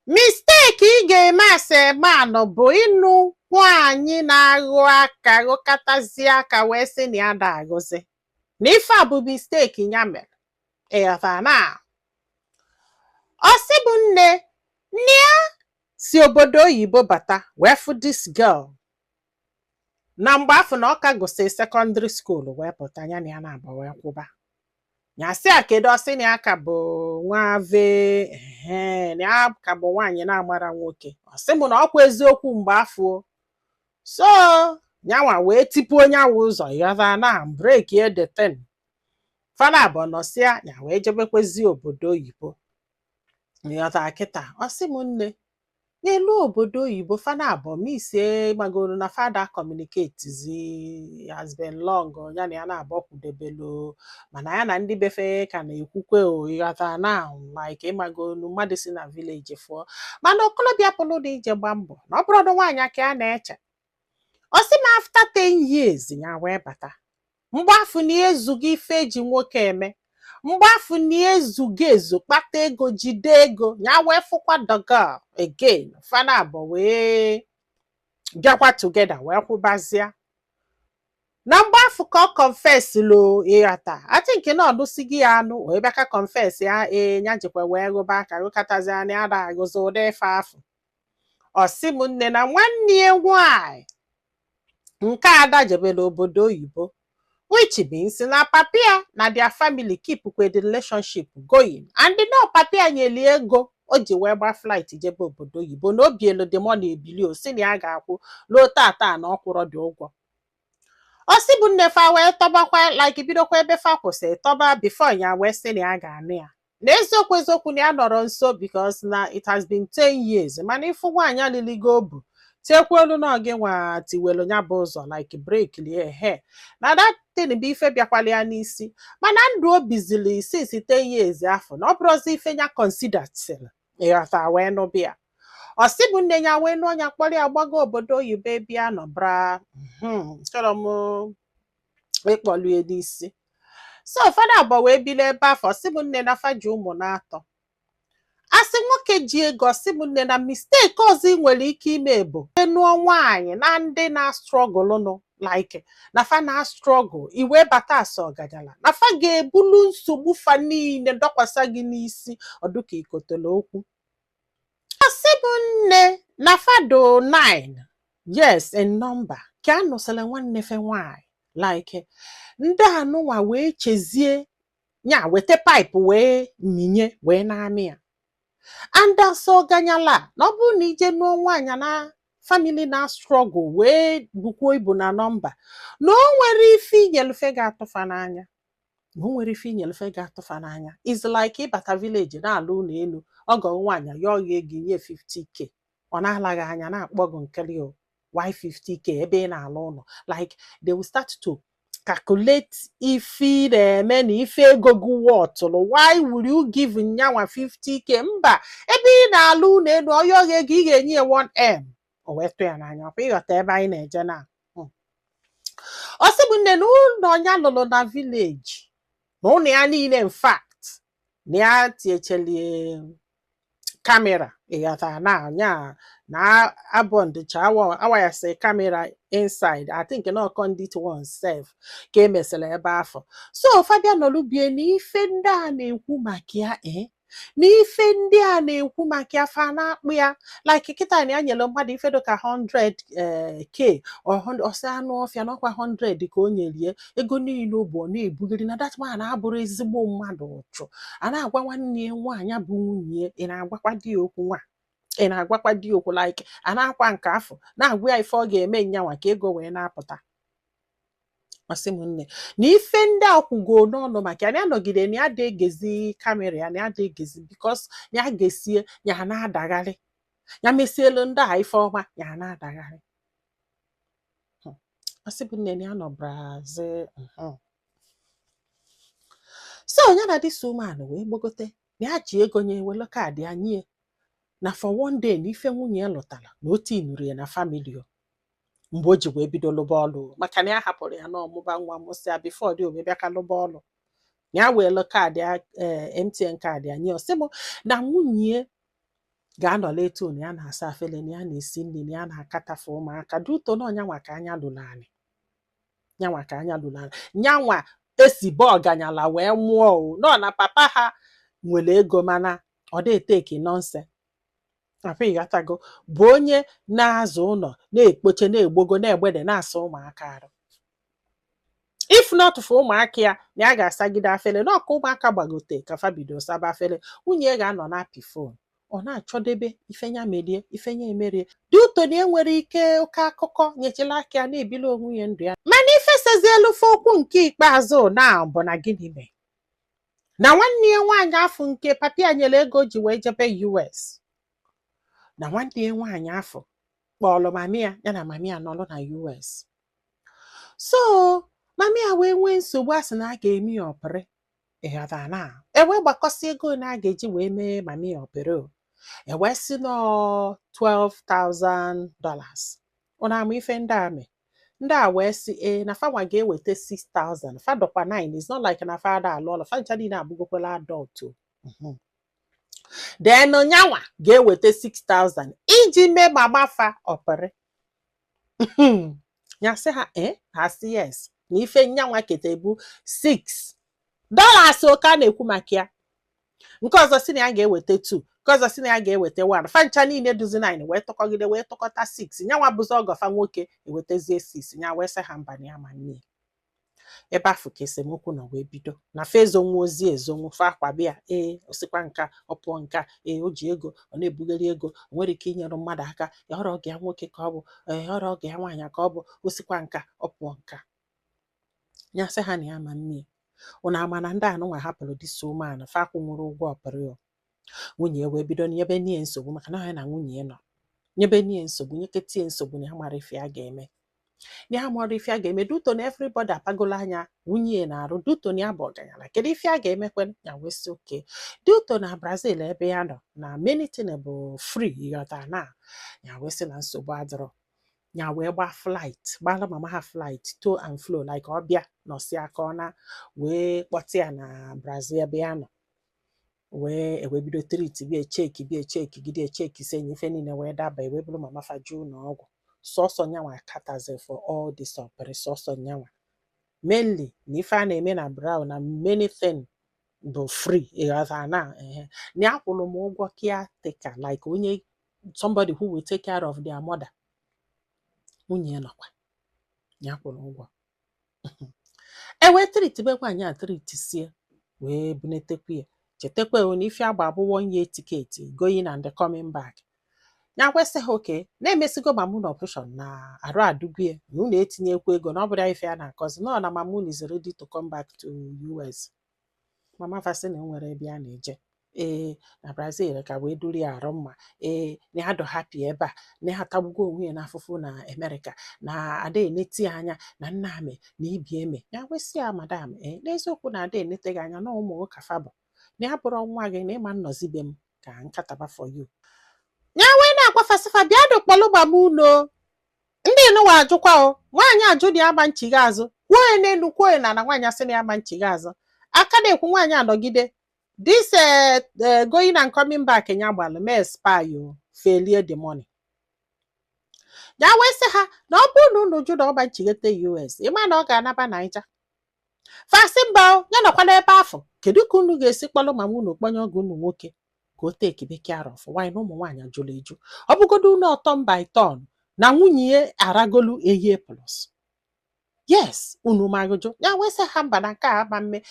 Mistake ị ga-eme as a man bụ ịnụ nwaanyị na-aghụ aka, ghụkatazie aka wee sị na ya da aghụzi, na ife a bụ mistake ya mere. Ịghọtara na ọ sị bụ nne nne ya si obodo oyibo bata wee fụ this girl na mgbe afọ na ọ ka gụsị secondary school wee pụta. Ya na ya na-abụ wee kwụba. Ya sị a, kedu? Ọsị na ya ka bụ nwa ve, ehe, na ya ka bụ nwaanyị na-amara nwoke. Ọ sị m na ọkwa eziokwu mgbe afọ o. So nyanwa wee tipu onye awụ ụzọ, ịghọta, na break the thing. Fana abụọ nọsịa, ya wee jebekwezi obodo oyibo. Ịghọta kịta? Ọ sị m nne, n'elu obodo oyibo, fana abụọ misie gbagoro na fada communicate zi has been long. Ya na ya na-abụ kwudebelu, mana ya na ndị befe ka na-ekwukwe o. Ịghọta na like ịmagolu mmadụ si na village fụọ, mana okolobịa pụrụ na ije gba mbọ na ọ bụrụ na nwaanyị ka ya na-eche. Ọ sị m, after 10 years ya wee bata. Mgbe afọ na ezugo ife eji nwoke eme, mgbe afọ na ezugo ezu kpata ego, jide ego, ya wee fụkwa the girl again. Fana abụọ wee bịakwa together wee kwụbazịa. Na mgbe afọ ka ọ confess lo, ịghọta, I think na ọnụsighị ya anụ wee bịa ka confess ya. Ee, ya jikwa wee gụba aka gụkọtazi anya ada agụzi ụdị ife afọ. Ọ sị m nne, na nwanne ya nwanyị nke ada jebere obodo oyibo, which means na papia na their family keep kwe the relationship going, and no papia nyeli ego o ji wee gba flight jebe obodo oyibo, na obielu the money ebili o si na ya ga-akwụ ruo tata na ọ kwụrọ dị ụgwọ. Ọ sị bụ nne, fa wee tọbakwa, like bidokwa ebe fa kwụsị tọba before ya wee sị na ya ga-anụ ya. Na eziokwu eziokwu na ya nọrọ nso because na it has been 10 years, mana ịfụ nwaanyị aliligo obu tiekwelu na gị nwa tiwelu ya bụ ụzọ, like break lie he na that thing bụ ife bịakwala ya n'isi. Mana ndụ o bizili since 10 years afọ na ọ bụrụzi ife ya consider tili, ịghọta, wee nụbịa. Ọ sị bụ nne, ya wee nụọ ya, kpọrọ ya gbago obodo oyibo ebe ya nọ bra. Chọrọ m ịkpọlie n'isi. So ụfọdụ abụọ wee bili ebe afọ. Ọ sị bụ nne, na fa ji ụmụ na-atọ. Asị nwoke ji ego, ọsị bụ nne, na mistake ọzọ ị nwere ike ime bụ nụọ nwaanyị na ndị na-struggle nụ, like na fa na struggle, i wee bata asa ọganyala, na fa ga-ebulu nsogbu fa niile dọkwasa gị n'isi ọdụka ikotele okwu. Asị bụ nne, na fado 9, yes, in number, ka a nụsịrị nwanne fe nwaanyị, like ndị anụnwa wee chezie ya weta pipe wee minye wee na-amị ya. And asọ ọganyala, na ọ bụrụ na ije nụọ nwaanyị na family na struggle wee bukwuo ibu na number, na o nwere ife inyelufe ga-atụfa n'anya, na o nwere ife inyelufe ga-atụfa n'anya. Is like ịbata village na-alụ ụlọ elu, ọgọ nwaanyị yọọ ya ego, inye 50K, ọ na-alaghị anya na-akpọ gị nkiri o, why 50K ebe ị na-alụ ụlọ? Like they will start to calculate ife ị na-eme na ife ego gị wọtụrụ. Why will you give nyanwa 50K? Mba, ebe ị na-alụ ụlọ elu, ọyọ gị ego, ị ga-enye ya 1M, o wee tụ ya n'anya. Ọkwa ịghọta ebe anyị na-eje na? Ọ sị bụ nne, na ụlọ ya lụrụ na village, na ụlọ ya niile, in fact, na ya tinyechelie camera, ịghọta, na nya na abọndịcha awayasị camera inside. I think na conduit one sef ka emesịrị ebe afọ. So Fabia nọlụbie na ife ndị a na-ekwu maka ya, na ife ndị a na-ekwu maka ya, fa na-akpụ ya like kịta na ya nyere mmadụ ife dịka 100 k ọsị anụ ọfịa n'ọkwa 100 ka o nyerie ego niile o bụ. Ọ na-ebugharị na that man abụrụ ezigbo mmadụ ụchụ. A na-agwa nwanne ya nwaanyị bụ nwunye, ị na-agwakwa di ya okwu nwa, ị na-agwakwa di ya okwu, like a na-akwa nke afọ na-agwa ya ife ọ ga-eme nyanwa ka ego wee na-apụta. Ọsị m nne, na ife ndị a kwugo n'ọnụ maka ya, na ya nọgide na ya da egezi camera ya, na ya da egezi because na ya gesie ya na-adagharị, ya mesielu ndị a ife ọma ya na-adagharị. Ọsị bụ nne, na ya nọ Brazil. So ya na this woman wee gbagote, na ya ji ego nye welu card ya nye na for one day, na ife nwunye ya lụtara na o tinuru ya na family o mgbe o ji wee bido lụba ọlụ, maka na ya hapụrụ ya n'ọmụba nwa mụsịa before dị obe bịa ka lụba ọlụ. Na ya welu card ya, ee, MTN card ya nye. Ọsị m na nwunye Ga-anọla etu na ya na-asa afele, na ya na-esi nri, na ya na-akatafe ụmụaka duto na ọnyanwa ka anya lụrụ anị, nyanwa ka anya lụrụ anị, nyanwa esibe ọganyala wee nwụọ. O nọ na papa ha nwere ego, mana ọ dị eteki nonsense afọ. Ịghọtago? Bụ onye na-azụ ụlọ, na-ekpoche, na-egbogo, na-egbede, na-asa ụmụaka arụ. If not for ụmụaka ya, na ya ga-asagide afele n'ọka. Ụmụaka gbagote ka fa bido saba afele. Nwunye ya ga-anọ na-apị phone, ọ na-achọdebe ifenya merie, ifenya emerie, dị ụtọ na enwere ike oke akụkọ nyechila aka ya na-ebili onwe ya ndụ ya. Mana ifesazi okwu nke ikpeazụ na bụ na gịnị mee na nwanne ya nwaanyị afọ nke papi ya nyere ego ji wee jebe US, na nwanne ya nwaanyị afọ kpọọlụ mami ya, ya na mami ya nọlụ na US. So mami ya wee nwee nsogbu, a sị na a ga-eme ya ọpịrị. Ịghọta na ewee gbakọsị ego na a ga-eji wee mee mami ya ọpịrị, o ewee sị nọ $12,000. Ụnụ ama ife ndị a mee? Ndị a wee sị ee, na fanwa ga-eweta 6000. Fa dọkwa 9. It's not like na fa ada alụ ọlụ, fa ncha niile abụgokwala adult o. Then nyanwa ga-eweta 6000 iji mee mama fa ọpịrị. Ya sị ha ee, ha sị yes, na ife nyanwa keta ebu $6 oke a na-ekwu maka ya. Nke ọzọ sị na ya ga-eweta 2, nke ọzọ sị na ya ga-eweta 1. Fa ncha niile duzi 9 wee tụkọgide wee tụkọta 6. Nyanwa bụzi ọgọfa nwoke ewetazie 6. Ya wee sị ha mba, na ya ma nne ebe afọ ka esemokwu nọ wee bido na fa ezonwu ozi ezonwu fa akwabịa. Ee, osikwa nka ọ pụọ nka. Ee, o ji ego, ọ na-ebugharị ego, o nwere ike inyere mmadụ aka. Ọrọ ọgọ ya nwoke ka ọ bụ, ee, ọrọ ọgọ ya nwaanyị ka ọ bụ. Osikwa nka ọ pụọ nka. Ya sị ha na ya ma nne. Ụnụ ama na ndị anụnwa hapụrụ this woman, fa akwụnwụrụ ụgwọ ọpịrị o. Nwunye ya wee bido nyebe nie nsogbu, maka na ya na nwunye ya nọ nyebe nie nsogbu, nyeketie nsogbu, na ya mara ife ya ga-eme, na ya mara ife ya ga-eme duto na everybody apagolo anya nwunye ya na-arụ duto na ya bụ ọganyala. Kedu ife a ga-emekwe? Ya wee sị oke duto na Brazil ebe ya nọ na many thing bụ free. Ịghọta na ya wee sị na nsogbu adịrọ. Ya wee gbaa flight, gbara mama ha flight to and fro, like ọ bịa nọsi aka ọ na wee kpọta ya na Brazil ebe ya nọ, wee ewee bido treat bịa, echeki bịa, echeki gide, echeki si enyi ife niile wee daba, ewee bụrụ mama fa jee ụlọ ọgwụ. Sọsọ nyanwa katazi for all this ọpịrị, sọsọ nyanwa, mainly na ife a na-eme na Brown na many thing bụ free. Ịghọta na ehe na ya kwụrụ m ụgwọ caretaker, like onye somebody who will take care of their mother. Nwunye ya nọkwa ya kwụrụ ụgwọ e wee treatibe nwaanyị a, treatisie wee bunetekwa ya. Chetakwa o na ife agba bụ one year ticket, going and coming back. Ya kwesị ha oke na-emesigo mamu na operation na arụ adụgwie na unu etinyekwa ego na ọ bụrụ ife ya na-akọzi nọ na mamu is ready to come back to US. Mama fa sị na enwere ebe a na-eje, ee, na Brazil ka wee duru ya arụ mma. Ee, na ya dọ happy ebe a, na ya atagbugo onwe ya n'afụfụ na Amerịka, na ada eneti ya anya na nna ame na ibi eme ya. Wesị ya, madam, ee, n'eziokwu na ada enete gị anya na ụmụ nwoke fa bụ na ya bụrụ nwa gị na ịma nnọzibe m ka nkataba for you. Ya wee na-agwafasịfa bịa dụkpọlụ gbam uno. Ndị nụwa ajụkwa o, nwaanyị ajụ na ya ma nchigha azụ, kwuo ya n'elu, kwuo ya na na nwaanyị asị na ya ma nchigha azụ. Aka na-ekwu nwaanyị anọgide this going and coming back ya gbalụ mee spy o felie the money. Ya wee sị ha na ọ bụrụ na unu jụ na ọba nchighete US, ịma na ọ ga-anaba Naija. Fasị mba o, ya nọkwa n'ebe afọ. Kedu ka unu ga-esi kpọrọ mama unu kpọnye ọgụ unu nwoke ka o take care of nwaanyị na ụmụ nwaanyị jụrụ eju? Ọ bụgodo unu ọtọ by turn na nwunye ya aragolu ehie plus yes unu magụjụ. Ya wee sị ha mba, na nke a ama mme.